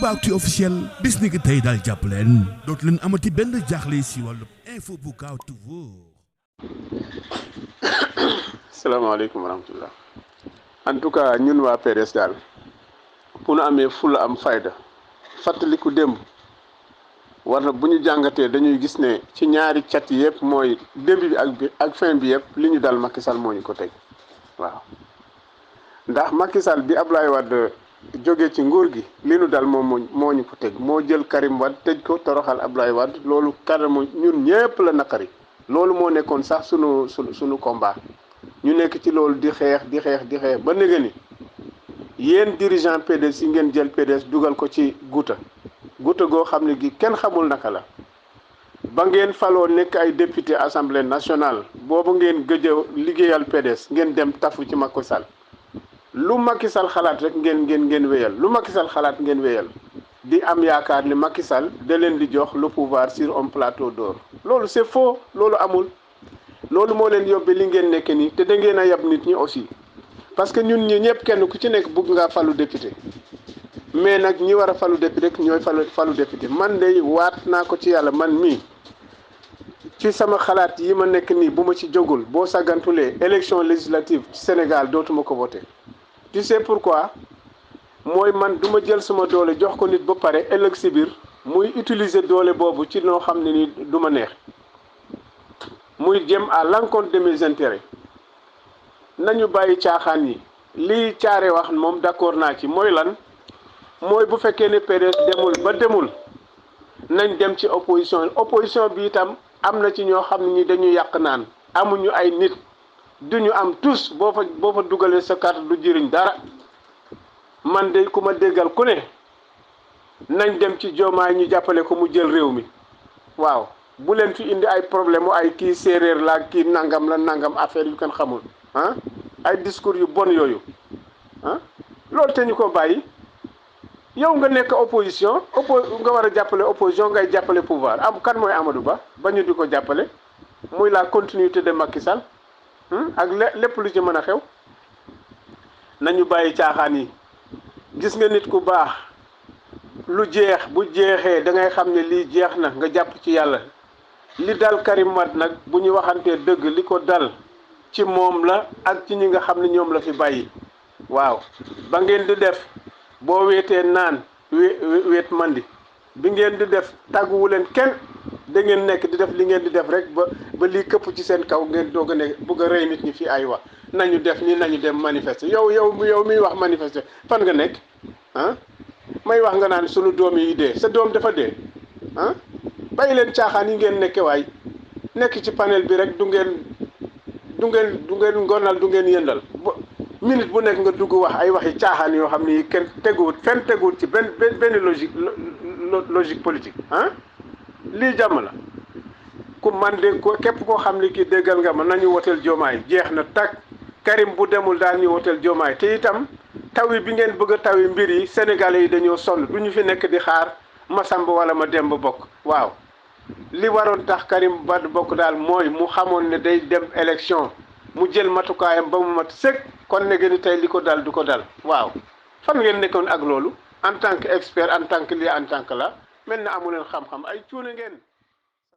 Toubactu officiel bis ni ki tey daal jàpp leen dootu leen amati benn jaaxle si wàllu info bu gaaw te wóor. salaamaaleykum wa rahmatullah. En tout cas ñun waa PDS daal pour nu amee fulla am fayda fàttaliku démb war na bu ñu jàngatee dañuy gis ne ci ñaari cat yëpp mooy début bi ak fin bi yëpp li ñu dal Macky Sall moo ñu ko teg waaw ndax Macky Sall bi Abdoulaye Wade jógee ci nguur gi li nu dal moom moo ñu ko teg moo jël Karim Wade tëj ko toroxal Abdoulaye Wade loolu kanamu ñun ñëpp la naqari loolu moo nekkoon sax sunu combat ñu nekk ci loolu di xeex ba néega ni yéen dirigeant PDS yi ngeen jël PDS dugal ko ci guuta goo xam ne gi kenn xamul naka la ba ngeen faloo nekk ay député assemblée nationale boobu ngeen gëj a liggéeyal PDS ngeen dem tafu ci Macky Sall lu Macky Sall xalaat rek ngeen wéyal lu Macky Sall xalaat ngeen wéyal di am yaakaar ni Macky Sall da leen di jox le pouvoir sur un plateau d'or loolu c'est faux loolu amul loolu moo leen yóbbee li ngeen nekk nii te da ngeen a yab nit ñi aussi parce que ñun ñi ñëpp kenn ku ci nekk bëgg ngaa falu député mais nag ñi war a falu député rek ñooy falu député man de waat naa ko ci yàlla man mii ci sama xalaat yi ma nekk nii bu ma ci jógul boo sàggantulee élection législative ci Sénégal dootuma ko voté tu sais pourquoi mooy man du ma jël sama doole jox ko nit ba pare ëllëg si biir muy utiliser doole boobu ci noo xam ne ni du ma neex muy jëm à l'encontre de mes intérêts nañu bàyyi caaxaan yi lii caare wax moom d'accord naa ci mooy lan mooy bu fekkee ne PDS demul nañ dem ci opposition bi itam am na ci ñoo xam ne ñi dañu yàq naan amuñu ay nit duñu am tous boo fa dugalee sa carte du jëriñ dara man de ku ma déggal ku ne nañ dem ci Diomaye ñu jàppale ko mu jël réew mi waaw bu leen fi indi ay problème ay kii séeréer la kii nangam la nangam affaire yu kenn xamul ay discours yu bon yooyu loolu te ñu ko bàyyi yow nga nekk opposition nga war a jàppale opposition ngay jàppale pouvoir kan mooy Amadou Ba ñu di ko jàppale muy la continuité de Macky Sall ak lépp lu ci mën a xew nañu bàyyi caaxaan yi gis nga nit ku baax lu jeex bu jeexee da ngay xam ne lii jeex na nga jàpp ci yàlla li dal Karim Wade nag bu ñu waxantee dëgg li ko dal ci moom la ak ci ñi nga xam ne ñoom la fi bàyyi waaw ba ngeen di def boo weetee naan weet mandi bi ngeen di def tàgguwu leen kenn da ngeen nekk di def li ngeen di def rek ba lii këpp ci seen kaw ngeen doog a ne bëgg a rey nit ñi fii ay wax nañu def ni nañu dem manifester yow miy wax manifester fan nga nekk may wax nga naan sunu doom yi dee sa doom dafa dee bàyyi leen caaxaan yi ngeen nekke waay nekk ci panel bi rek du ngeen ngonal du ngeen yëndal minute bu nekk nga dugg wax ay waxi caaxaan yoo xam ni kenn teguwut ci benn logique politique lii jàmm la ku man de ko képp koo xam ni kii déggal nga ma nañu woteel Diomaye jeex na tag Karim bu demul daal ñu woteel Diomaye te itam taw yi bi ngeen bëgg a taw yi mbir yi sénégalais yi dañoo sonn du ñu fi nekk di xaar ma Samba wala ma Demba bokk waaw li waroon tax Karim Wade bokk daal mooy mu xamoon ne day dem élection mu jël matukaayam ba mu mat sëkk kon ne ni tey li ko dal du ko dal waaw fan ngeen nekkoon ak loolu en tant que expert en tant que lii en tant que la mel na amu leen xam-xam ay cuune ngeen